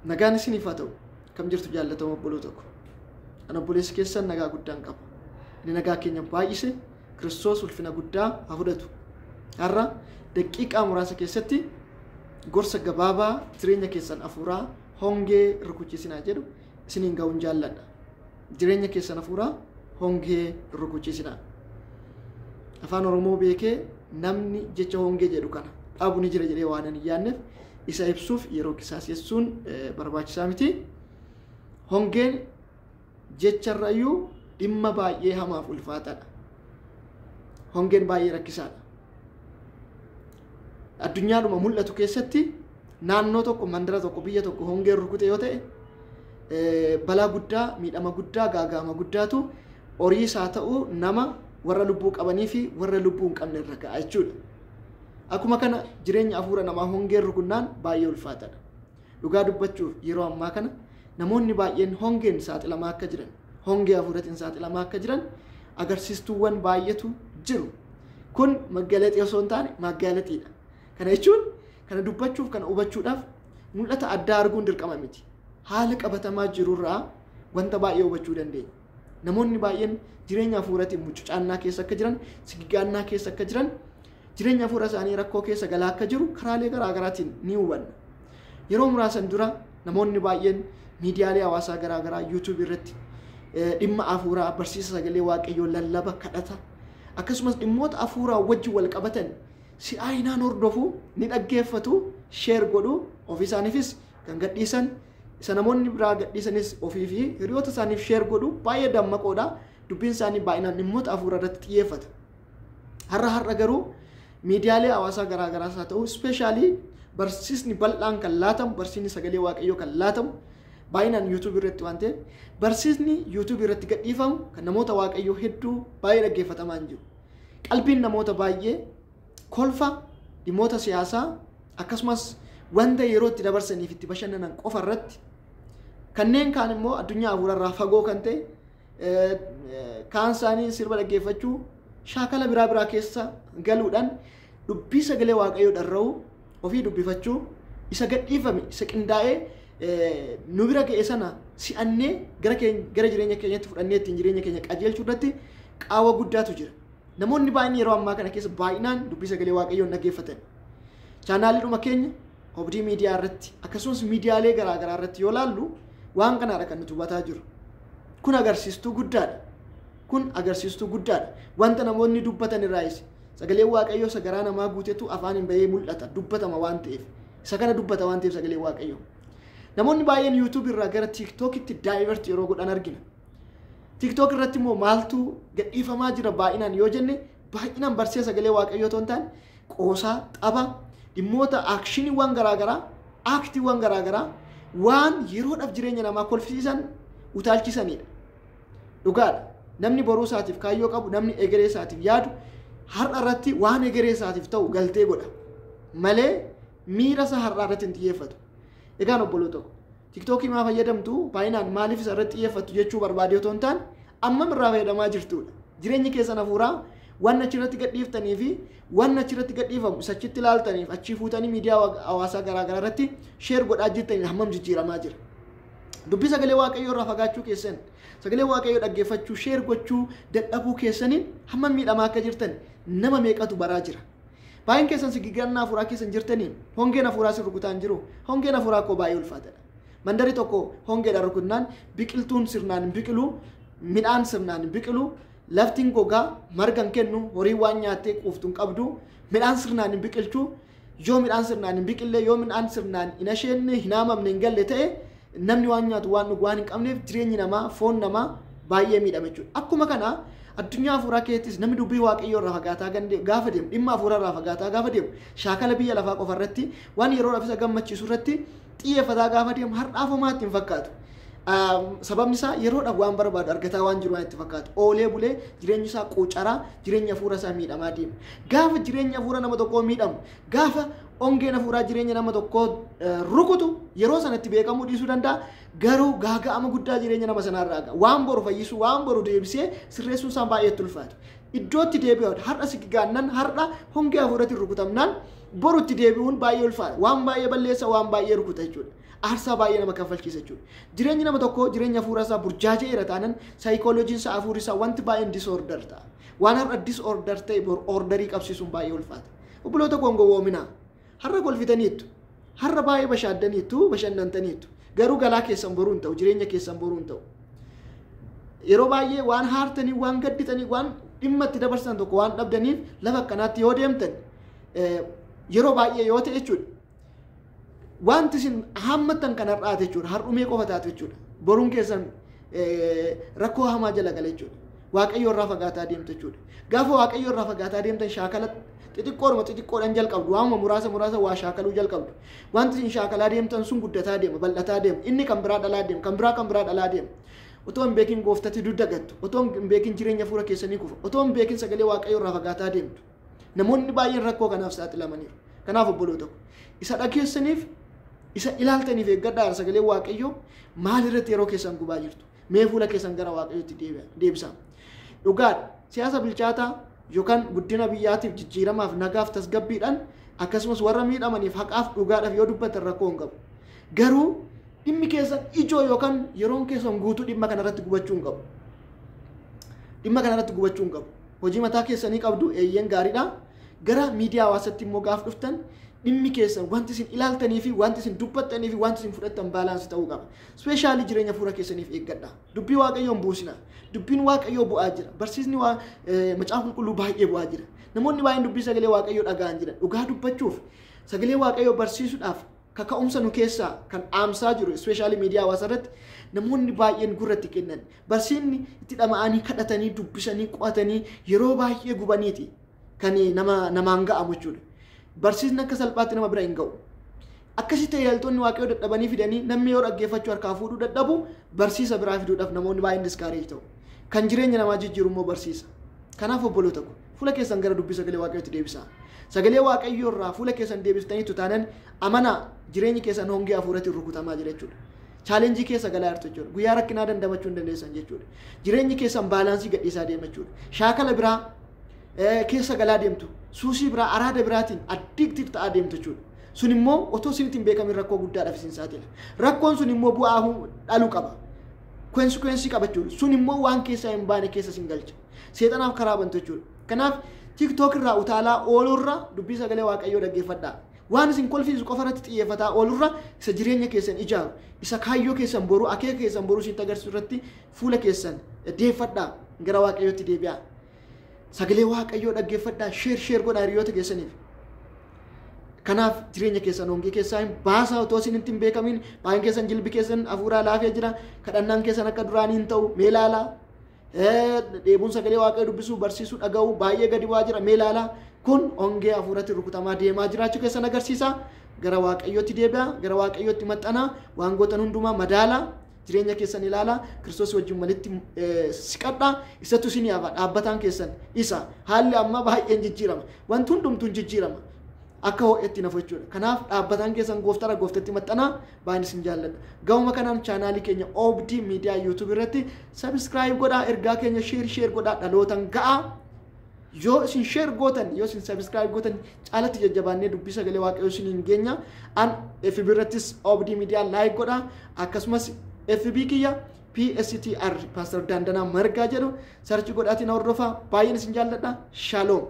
Nagaan isiniif haa ta'u. Kam jirtu jaallatamoo obboloota ko. Ani obboleessi keessan nagaa guddaan qaba. Inni nagaa keenya baay'ise Kiristoos ulfina guddaa haa fudhatu. Har'a daqiiqaa muraasa keessatti gorsa gabaabaa jireenya keessan hafuuraa hongee rukuchiisinaa jedhu isiniin ga'uun jaalladha. Jireenya keessan hafuuraa hongee rukuchiisinaa. Afaan Oromoo beekee namni jecha hongee jedhu kana dhabu ni jira jedhee waan hin yaadneef isa ibsuuf yeroo qisaasessuun barbaachisaa miti. Hongeen jecharrayyuu dhimma baay'ee hamaaf ulfaataadha. Hongeen baay'ee rakkisaadha. Addunyaadhuma mul'atu keessatti naannoo tokko, mandara tokko, biyya tokko hongeen rukute yoo ta'e balaa guddaa, miidhama guddaa, gaaga'ama guddaatu horiis haa ta'u nama warra lubbuu qabanii fi warra lubbuu hin qabne irra ga'a jechuudha. Akkuma kana jireenya hafuura namaa hongeen rukunnaan baay'ee ulfaataadha. Dhugaa dubbachuuf yeroo ammaa kana namoonni baay'een hongeen saaxilamaa akka jiran, hongee hafuuratiin saaxilamaa akka jiran agarsiistuuwwan baay'eetu jiru. Kun maggalaxii osoo hin taane maggalaxiidha. Kana jechuun kana dubbachuuf kana hubachuudhaaf mul'ata addaa arguun dirqama miti. Haala qabatamaa jirurraa wanta baay'ee hubachuu dandeenya. Namoonni baay'een jireenya hafuuratiin mucucaannaa keessa akka jiran, sigigaannaa keessa akka jiran, jireenya hafuura isaanii rakkoo keessa galaa akka jiru karaalee garaa garaatiin ni hubanna. Yeroo muraasan dura namoonni baay'een miidiyaalee hawaasaa garaa garaa YouTube irratti dhimma hafuuraa, barsiisa sagalee waaqayyoo, lallaba, kadhata akkasumas dhimmoota hafuuraa wajjin wal qabatan si'aayinaan hordofu, ni dhaggeeffatu, share godhu, ofii isaaniifis kan gadhiisan, isa namoonni biraa gadhiisanis ofii fi hiriyoota isaaniif share godhu, baay'ee dammaqoodha. Dubbiin isaanii baay'inaan dhimmoota hafuuraa irratti xiyyeeffata. Har'a har'a garuu miidiyaalee hawaasaa garaa garaas haa ta'u, ispeeshaalii barsiisni bal'aan kan laatamu, barsiisni sagalee waaqayyoo kan laatamu baay'inaan YouTube irratti waan ta'eef, barsiisni YouTube irratti gadhiifamu kan namoota waaqayyoo hedduu baay'ee dhaggeeffatamaa hin jiru. Qalbiin namoota baay'ee kolfa, dhimmoota siyaasaa akkasumas wanta yeroo itti dabarsaniif itti bashannanan qofa irratti, kanneen kaan immoo addunyaa hafuurarraa fagoo kan ta'e, kaan isaanii sirba dhaggeeffachuu, shaakala biraa biraa keessa galuudhaan dubbii sagalee waaqayyoo dharra'uu, ofii dubbifachuu, isa gadhiifame, isa qindaa'ee nu bira ga'e sana si'annee gara jireenya keenyatti fudhannee ittiin jireenya keenya qajeelchuu irratti qaawwa guddaatu jira. Namoonni baay'een yeroo ammaa kana keessa baay'inaan dubbii sagalee waaqayyoo hin dhaggeeffatan. Chaanaaliidhuma keenya Obdii miidiyaa irratti akkasumas miidiyaalee garaa garaa irratti yoo laallu waan kanaadha kan nuti hubataa jiru. Kun agarsiistuu guddaadha. Kun agarsiistuu guddaadha. Wanta namoonni dubbatan irraayis sagaleen waaqayyoo isa garaa namaa guutetu afaan hin bahee mul'ata, dubbatama waan ta'eef. Isa kana dubbata waan ta'eef sagaleen waaqayyoo. Namoonni baay'een YouTube irraa gara TikTokitti daayivert yeroo godhan argina. TikTok irratti immoo maaltu gadhiifamaa jira baay'inaan yoo jenne, baay'inaan barsiisa sagalee waaqayyoo otoo hin taane qoosaa, tapha, dhimmoota aakshiniiwwan garaa garaa, aaktiiwwan garaa garaa waan yeroodhaaf jireenya namaa kolfisiisan, utaalchisanidha. Dhugaadha. Namni boruu isaatiif kaayyoo qabu, namni egeree isaatiif yaadu har'a irratti waan egeree isaatiif ta'u galtee godha malee miira isaa har'aa irratti hin xiyyeeffatu. Egaan obboloota ko, TikTokii maa fayyadamtu, baay'inaan maaliif isa irratti xiyyeeffattu jechuu barbaade otoo hin taane ammam irraa fayyadamaa jirtudha. Jireenyi keessan hafuuraa waan achirratti gadhiiftanii fi waan achirratti gadhiifamu isa achitti ilaaltaniif achii fuutanii miidiyaa hawaasaa garaa garaa irratti sheer godhaa jirtaniin hammam jijjiiramaa jira. Dubbii sagalee waaqayyoo irraa fagaachuu keessan, sagalee waaqayyoo dhaggeeffachuu, sheer gochuu dadhabuu keessaniin hammam miidhamaa akka jirtan nama meeqatu baraa jira. Baay'een keessan sigigannaa hafuuraa keessan jirtaniin hongeen hafuuraa sin rukutaa hin jiru. Hongeen hafuuraa koo baay'ee ulfaatadha. Mandarri tokko hongeedhaan rukunnaan biqiltuun sirnaan hin biqilu, midhaan sirnaan hin biqilu, lafti hin gogaa, marga hin kennu, horii waan nyaattee quuftu hin qabdu, midhaan sirnaan hin biqilchu. Yoo midhaan sirnaan hin biqille, yoo midhaan sirnaan hin asheenne, hin haamamne, hin galle ta'e namni waan nyaatu waan dhugu waan hin qabneef jireenyi namaa, foon namaa baay'ee miidhama jechuudha. Akkuma kana addunyaa hafuuraa keessattis namni dubbii waaqayyoo irraa fagaataa gaafa deemu, dhimma hafuuraa irraa fagaataa gaafa deemu, shaakala biyya lafaa qofa irratti waan yeroodhaaf isa gammachiisu irratti xiyyeeffataa gaafa deemu har'aaf homaa itti hin fakkaatu. Sababni isaa yeroodhaaf waan barbaadu argataa waan jiru waan itti fakkaatu. Oolee bulee jireenyi isaa quucaraa, jireenya hafuura isaa miidhamaa deema. Gaafa jireenya hafuura nama tokkoo miidhamu, gaafa ongeen hafuuraa jireenya nama tokkoo rukutu yeroo sanatti beekamuu dhiisuu danda'a. Garuu gaaga'ama guddaa jireenya nama sanaa irraa ga'a. Waan boru fayyisuu, waan boru deebisee sirreessuun isaa baay'ee itti ulfaatu. Iddootti deebi'u har'a sigigaannan, har'a hongee hafuuratiin rukutamnaan boru itti deebi'uun baay'ee ulfaata. Waan baay'ee balleessa, waan baay'ee rukuta jechuudha. Aarsaa baay'ee nama kaffalchiisa jechuudha. Jireenyi nama tokkoo jireenya hafuura isaa burjaaja'eera taanaan saayikooloojiin isaa, hafuurri isaa wanti baay'een disorder ta'a. Waan har'a disorder ta'e bor orderii qabsiisuun baay'ee ulfaata. Obboloota koo hin gowwoominaa. Har'a kolfitaniittu. Har'a baay'ee bashaaddaniittu, bashannantaniittu. Garuu galaa keessan boruu hin ta'u, jireenya keessan boruu hin ta'u. Yeroo baay'ee waan haartanii, waan gadditanii, waan dhimma itti dabarsan tokko waan dhabdaniif lafa akkanaatti yoo deemtan yeroo baay'ee yoo ta'e jechuudha. Wanti isin hammattan kan har'aate jechuudha. Har'umee qofa taatu jechuudha. Boruun keessan rakkoo hamaa jala gala jechuudha. Waaqayyo irraa fagaataa deemtu jechuudha. Gaafa Waaqayyo irraa fagaataa deemtan shaakala xixiqqoodhuma xixiqqoodhaan jalqabdu. Waanuma muraasa muraasa waa shaakaluu jalqabdu. Wanti isin shaakalaa deemtan sun guddataa deema, bal'ataa deema. Inni kan biraa dhalaa deema, kan biraa kan biraa dhalaa deema. Otoo hin beekin gooftatti dugda gattu. Otoo hin beekin jireenya fuula keessanii kufa. Otoo hin beekin sagalee Waaqayyo irraa fagaataa deemtu. Namoonni baay'een rakkoo kanaaf saaxilamaniiru. Kanaaf obboloota ko, isa dhageessaniif, isa ilaaltaniif eeggadhaa. Sagalee Waaqayyoo maal irratti yeroo keessan gubaa jirtu? Mee fuula keessan gara Waaqayyootti deebisaa. Dhugaadha. Siyaasa bilchaataa yookaan guddina biyyaatiif, jijjiiramaaf, nagaaf, tasgabbiidhaan, akkasumas warra miidhamaniif haqaaf dhugaadhaaf yoo dubbatan rakkoo hin qabu. Garuu dhimmi keessan ijoo yookaan yeroon keessan guutuu dhimma kanarratti gubachuu hin qabu. Dhimma kanarratti gubachuu hin qabu. Hojii mataa keessanii qabdu, eeyyeen, gaariidha. Gara miidiyaa hawaasaatti immoo gaaf dhuftan dhimmi keessan, wanti isin ilaaltanii fi wanti isin dubbattanii fi wanti isin fudhattan balance ta'uu qaba. Especially jireenya fuula keessaniif eeggadha. Dubbii Waaqayyoo hin buusina. Dubbiin Waaqayyoo bu'aa jira. Barsiisni Macaafa Qulqulluu baay'ee bu'aa jira. Namoonni baay'een dubbii sagalee Waaqayyoo dhaga'an jiran. Dhugaa dubbachuuf, sagalee Waaqayyoo barsiisuudhaaf kaka'umsa nu keessaa kan dhaamsaa jiru, especially miidiyaa hawaasaa irratti namoonni baay'een gurratti kennan. Barsiisni itti dhama'anii, kadhatanii, dubbisanii, qo'atanii, yeroo baay'ee gubaniiti kan nama namaan ga'amu jechuudha. Barsiisni akka salphaatti nama bira hin ga'u. Akkasii tajaajiltoonni Waaqayyoo dadhabanii fidanii namni yoo dhaggeeffachuu harkaa fuudhuu dadhabu barsiisa biraa fiduudhaaf namoonni baay'een discourage ta'u. Kan jireenya namaa jijjiiru immoo barsiisa. Kanaaf obboloota ko, fuula keessan gara dubbii sagalee Waaqayyootti deebisaa. Sagalee Waaqayyoo irraa fuula keessan deebistaniitu taanaan, amanaa, jireenyi keessan hongee hafuuratiin rukutamaa jira jechuudha. Challenge keessa galaa jirtu jechuudha. Guyyaa rakkinaa dandamachuu hin dandeessan jechuudha. Jireenyi keessan balance gadhiisaa deema jechuudha. Shaakala biraa keessa galaa deemtu. Suusii biraa, araada biraatiin addicted ta'aa deemtu jechuudha. Sun immoo otoo isinitti hin beekamin rakkoo guddaadhaaf isin saaxila. Rakkoon sun immoo bu'aa dhaluu qaba. Consequence qaba jechuudha. Sun immoo waan keessaa hin baane keessa isin galcha. Seexanaaf karaa bantu jechuudha. Kanaaf TikTok irraa utaalaa oolurra dubbii sagalee Waaqayyoo dhaggeeffadhaa. Waan isin kolfiisu qofa irratti xiyyeeffataa oolurra isa jireenya keessan ijaaru, isa kaayyoo keessan boruu, akeeka keessan boruu isinitti agarsiisu irratti fuula keessan deeffadhaa, gara Waaqayyootti deebi'aa. Sagalee Waaqayyoo dhaggeeffadhaa, share share godhaa hiriyoota keessaniif. Kanaaf jireenya keessan hongee keessaa hin baasaa. Otoo isinitti hin beekamin baay'een keessan jilbi keessan hafuuraa laafee jira. Kadhannaan keessan akka duraanii hin ta'u, mee ilaalaa. Dheebuun sagalee Waaqayyoo dubbisuu, barsiisuu, dhaga'uu baay'ee gadi bu'aa jira, mee ilaalaa. Kun hongee hafuuratti rukutamaa deemaa jiraachuu keessan agarsiisa. Gara Waaqayyootti deebi'a, gara Waaqayyootti maxxanaa, waan gootan hundumaa madaalaa. Jireenya keessan ilaalaa, Kiristoos wajjin walitti siqadhaa, isatu isinii hafa, dhaabbataan keessan isa. Haalli amma baay'een jijjiirama, wanti hundumtuu hin jijjiirama, akka ho'etti nafu jechuudha. Kanaaf dhaabbataan keessan gooftaadha, gooftatti maxxanaa. Baay'een isin jaalladha. Gahuma kanaan chaanaalii keenya Oobdii Miidiyaa YouTube irratti subscribe godhaa, ergaa keenya share share godhaa, dhalootan ga'aa. Yoo isin share gootan, yoo isin subscribe gootan, caalatti jajjabaannee dubbii sagalee Waaqayyoo isin hin geenya. An FB irrattis Oobdii Miidiyaa like godhaa, akkasumas FB kiyya PSTR, Pastor Daandanaa Margaa jedhu search godhaatiin hordofaa. Baay'een isin jaalladha. Shalom.